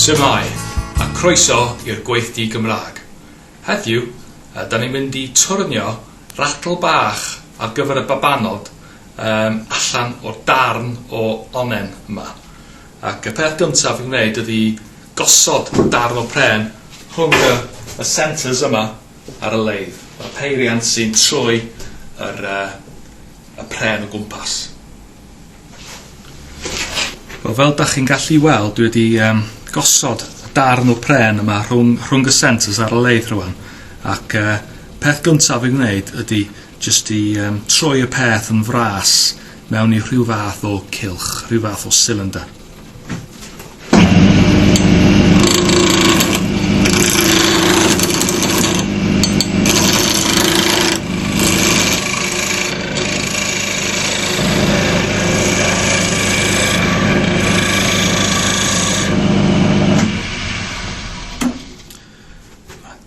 Shwmae, a croeso i'r Gweithdy Gymraeg. Heddiw, da ni'n mynd i turnio ratl bach ar gyfer y babanod um, allan o'r darn o onnen yma. Ac y peth gyntaf i wneud ydy gosod darn o pren rhwng y, y centres yma ar y leidd. Mae'r peiriant sy'n troi yr, uh, y pren o gwmpas. Wel, fel da chi'n gallu weld, dwi wedi um, gosod darn o pren yma rhwng, rhwng y sensors ar y leidd rwan. Ac uh, peth gyntaf i wneud ydy jyst i um, troi y peth yn fras mewn i rhyw fath o cylch, rhyw fath o cylinder.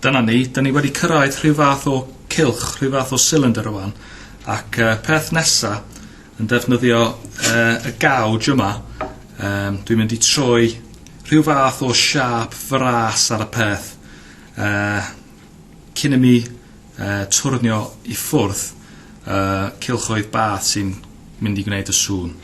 Dyna ni, da ni wedi cyrraedd rhyw fath o cylch, rhyw fath o cylinder rwan, ac uh, peth nesa yn defnyddio uh, y gauge yma, um, dwi'n mynd i troi rhyw fath o siâp fras ar y peth uh, cyn i mi uh, twrnio i ffwrdd uh, cylchoedd bath sy'n mynd i gwneud y sŵn.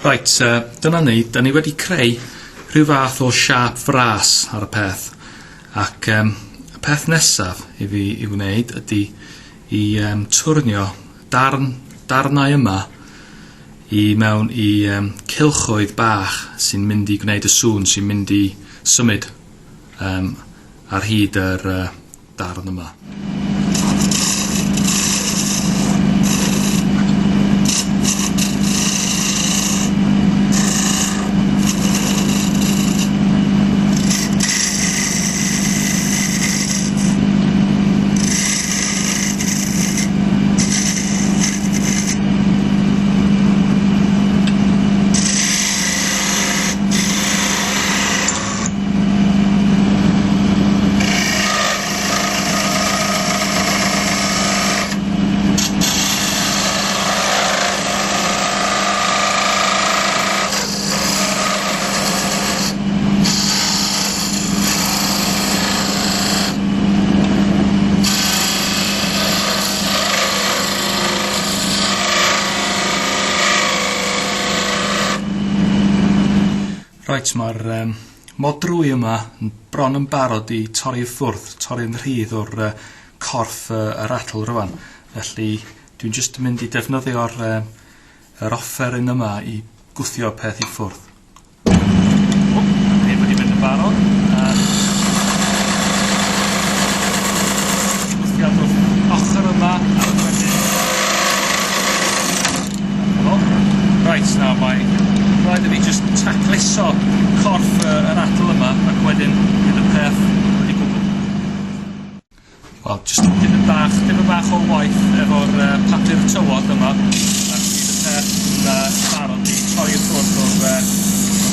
Reit, uh, dyna ni. Da ni wedi creu rhyw fath o siâp fras ar y peth. Ac um, y peth nesaf i fi i wneud ydy i um, turnio darn, darnau yma i mewn i um, cylchoedd bach sy'n mynd i gwneud y sŵn, sy'n mynd i symud um, ar hyd yr uh, darn yma. Reit, mae'r um, modrwy yma yn bron yn barod i torri i ffwrdd, torri'n rhydd o'r corff y ratl rwan. Felly dwi'n jyst yn mynd i defnyddio'r yr offeryn yma i gwthio peth i ffwrdd. O, hyn wedi mynd yn barod. Gwthiad wrth ochr yma a wedyn. Reit, nawr mae rhaid i fi jyst tacluso corff yr ratl yma ac wedyn bydd y peth wedi gwbl. Wel, jyst dipyn bach o waith efo'r papur tywod yma ac bydd y peth yn barod i torri i ffwrdd o'r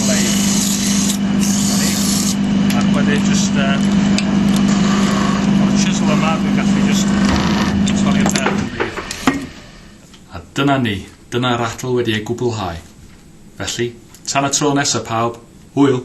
leid. Dyna ni. Ac wedyn jyst o'r chisel yma dwi'n gallu jyst torri'r peth yn rhydd. A dyna ni, dyna ratl wedi ei gwblhau. Felly, tan y tro nesaf pawb, hwyl!